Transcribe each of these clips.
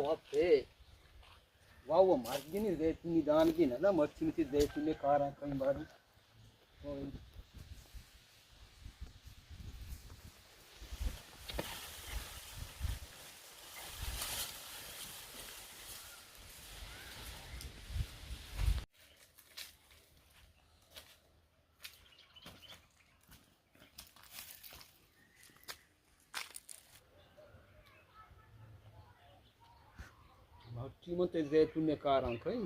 واہ، واہ، واہ، مرگینی زیتونی دانگی نہ، نہ، مرچی متی زیتونی کاراں کئی باری۔ مرچی من تے زیتون نے کاراں کئی۔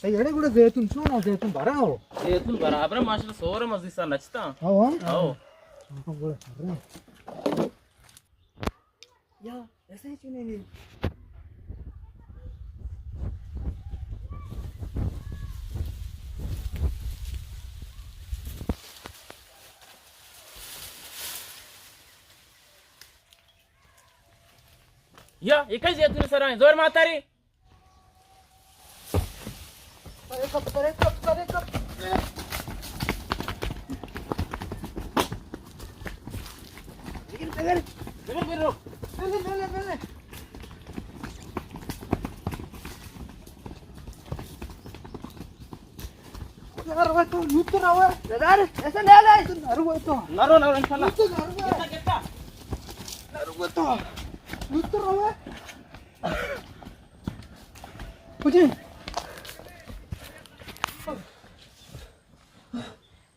تئی اڑے گڑا زیتون چون ہو؟ زیتون برا ہو؟ زیتون برابر ہے، ماشاءاللہ، سور مزی سا نچتا۔ ہاں، ہاں۔ ہاں۔ ہاں، گڑا سر۔ یا، ایسا ہی چنے نہیں۔ یا، یہ کئی زیتون سرائیں؟ زور ماتا ری۔ نرو، نرو، انشاءاللہ۔ نرو تو۔ نرو تو۔ کجا؟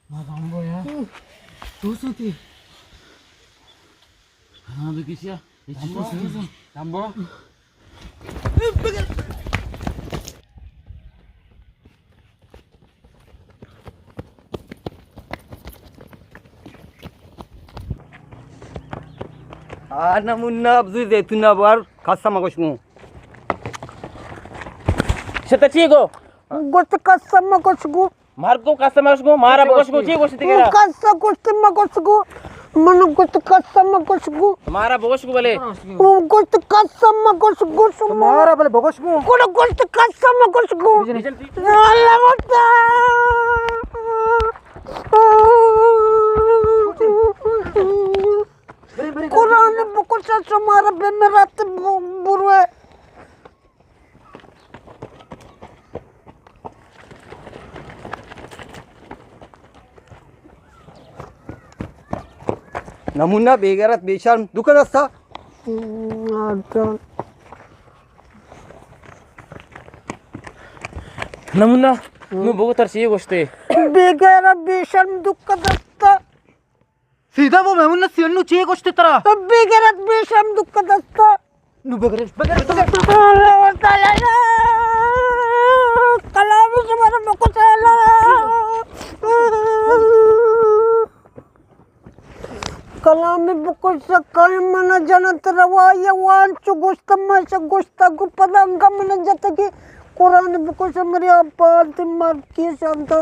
ما بامبو یا۔ تو سوتی۔ ہاں، بکشیا۔ یہ چیز تو سوتی۔ بامبو۔ آ نمونہ ابزی زیتون بار کسا مگوش گوں۔ شتا چی گو؟ گوشت کسا مگوش گوں۔ مار گو کسا مگوش گوں، مارا بگوش گوں، چی گوشت تیرا؟ کسا گوشت مگوش گوں۔ من گوشت کسا مگوش گوں۔ مارا بگوش گوں بلے۔ گوشت کسا مگوش گوں۔ مارا بلے بگوش گوں۔ گڑا گوشت کسا مگوش گوں۔ اللہ وتا۔ قرآن بکش شمارا بے مرات بروے۔ نمونہ بے غیرت بے شرم دکھ دستا۔ نمونہ نو بگو تر چی گوشتے؟ بے غیرت بے شرم دکھ دستا۔ سیدھا وہ میمون نہ سی، انو چی گوشت ترا؟ بے غیرت بے شرم دکھ دستا۔ نو بغیر، بغیر، بغیر۔ اللہ تعالی کلام شمار بکش اللہ۔ کلام بکش سکل من جنت روائی وان چو گوشت مش گوشت گو پدانگا من جتگی قرآن بکش مری آباد مرکی شانتا۔